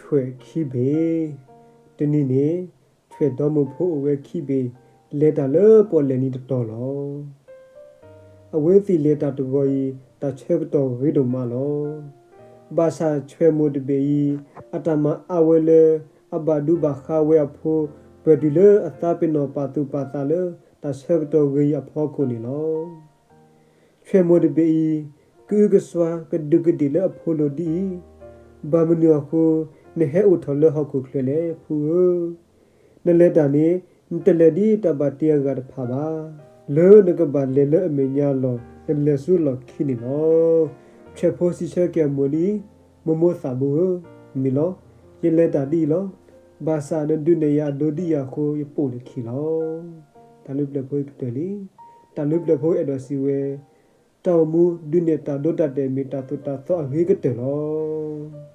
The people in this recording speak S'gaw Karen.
ဆွဲၣ်ခံဘ့ၣ်. တနံၤန့ၣ် ဆွဲၣ်ဒီမိၢ်ဖိအိၣ်ဝဲခံဘ့ၣ် လဲၤတၢ်လၢပီၣ်လဲၣ်နံၤတတီၤလီၤ. အဝဲသ့ၣ်လဲၤတၢ်တဂီၤအံၤ တၢ်ဆၢကတီၢ်ဂ့ၤဒိၣ်မးလီၤ. ဘၣ်ဆၣ်ဆွဲၣ်မိၢ်တဘ့ၣ်အံၤ အတၢ်မၤအါဝဲလၢ အဘၣ်ဒူဘၣ်ဃးဝဲအဖိ ပၢၢ်တုၤလၢအသးပ့ၤနီၣ်ပာ်သူၣ်ပာ်သးလၢ တၢ်ဆၢကတီၢ်ဂ့ၤအံၤအဖီခိၣ်န့ၣ်လီၤ. ဆွဲၣ်မိၢ်တဘ့ၣ်အံၤ ကအုကစွါကဒူးကဒ့ၣ်လၢအဖိလိၤဒ်အံၤ, ဘၣ်မနုၤအဃိ နဟဲအိၣ်ထီၣ်လၢဟီၣ်ခိၣ်ချၢလဲၣ် ဖုဧၢ. နလဲၤတၢ်န့ၣ် နတလဲၤဒ်တၢ်ဘၣ်တ့အဂၤတဖၣ်ဘၣ်. လၢနကဘၣ်လဲၤလၢအမဲာ်ညါလီၢ် နလဲၤဆူလီၢ်ခံန့ၣ်လီၤ. ဆွဲၣ်ဖိစံးဆၢက့ၤအမိၢ်ဒ်အံၤ, မိၢ်မိၢ်သးဘိဧၢ, မ့ၢ်လီၤ, ယလဲၤတၢ်ဒ်အံၤလီၤ. ဘၣ်ဆၣ်နဒုးနဲၣ်ယၤအဒိဒ်အံၤအဃိ ယပိာ်နခံလီၤ. တၢ်လုၢ်ပျဲၢ်ဖိအံၤကတၢၢ်လံ. တၢ်လုၢ်ပျဲၢ်ဖိအဲၣ်ဒိးစံးဝဲ, တၢ်အိၣ်မူဒုးနဲၣ်တၢ်ဒိတၢ်တဲာ်မ့ၢ်တၢ်သိၣ်တၢ်သီအဂ့ၤကတၢၢ်လီၤ.